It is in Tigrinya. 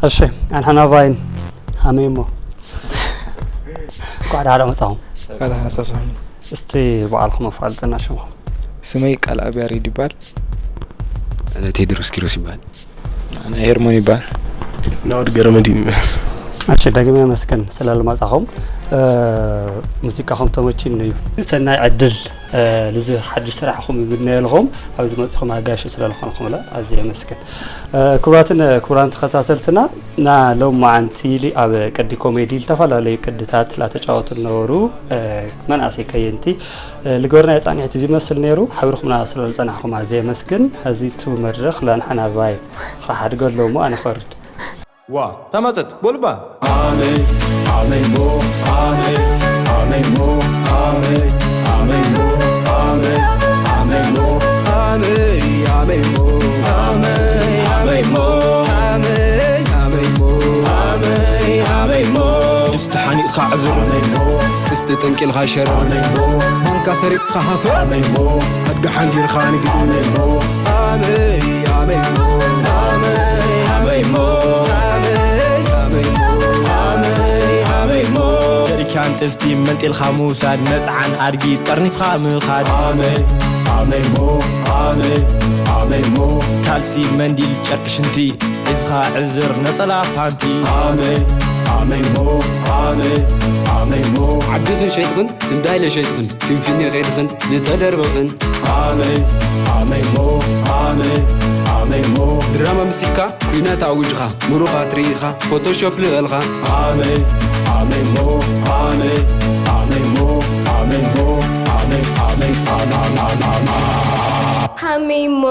እሺ፣ ኣንሓና ቫይን ሃመይ እሞ እንኳዕ ደሓን መጻኹም። ቃል ሓሳስም እስቲ በዓልኩም ኣፋልጥና ሽምኹም። ስመይ ቃል ኣብያሬድ ይባል። ኣነ ቴድሮስ ኪሮስ ይባል። ኣነ ሄርሞን ይባል። ናወድ ገረመድ ይባል። እሺ፣ ደግሜ ኣመስግን ስለ ልመጻኹም። እ፣ ሙዚቃኹም ተመችዩኒ እዩ። ሰናይ ዕድል፣ እ፣ ልዚ ሓድሽ ስራሕኹም ይምነየልኹም። ኣብዚ መጺኹም ኣጋይሽ ስለ ዝኾንኹም ለ ኣዝየ የመስግን። እ፣ ክቡራትን ክቡራን ተኸታተልትና፣ ና ሎማዓንቲ ኢሊ ኣብ ቅዲ ኮሜዲ ዝተፈላለዩ ቅድታት ላተጫወቱ ነበሩ። እ፣ መናእሰይ ከየንቲ፣ እ፣ ልግበርና የጻኒሕቲ ዝመስል ነይሩ። ሓቢርኩምና ስለ ዝጸናሕኩም ኣዝየ የመስግን። ሕዚ እቲ መድረኽ ለንሓና ቫይ ክሓድገ ኣለዎ እሞ ኣነ ኸርድ። ዋ ተመጸት ቦልባ Amen, amen, bo, amen, amen, bo, amen, amen, bo, amen, amen, bo, amen, amen, bo, amen, amen, bo, amen, amen, bo, amen, amen, bo. ድስቲ ሓኒቕካ ዕዝር፣ amen, bo, ጥስቲ ጠንቂልካ ሸረር፣ amen, bo, ማንካ ሰሪቕካ ሃፈር፣ amen, bo, ኣድጊ ሓንጊርካ ንግዲ፣ amen, bo, ኣመይ ኣመይ ኣመይ ኣመይ ሞ ኣመይ ኣመይ ሞ ኣመይ ኣመይ ሞ ጀሪካን ጥስቲ መንጢልካ ምውሳድ መጽዓን ኣድጊ ጠርኒፍካ ምኻድ ኣመይ ኣመይ ሞ ኣመይ ኣመይ ሞ ካልሲ መንዲል ጨርቂ ሽንቲ ሒዝኻ ዕዝር ነጸላ ፓንቲ ኣመይ ኣመይ ሞ ኣመይ ኣመይ ሞ ዓድኽን ሸይጥኽን ስንዳይ ለሸይጥኽን ፊንፊኔ ከይድኽን ንተደርበኽን ኣመይ ኣመይ ሞ ኣመይ ኣመይ ሞ ድራማ ምሲልካ ኩናት ኣውጅኻ ምሩኻት ርኢኻ ፎቶሾፕ ልበልኻ ኣመይ ኣመይ ሞ ኣመይ ኣመይ ሞ ኣመይ ሞ ኣመይ ኣመይ ኣመይ ኣመይ ሃሚሞ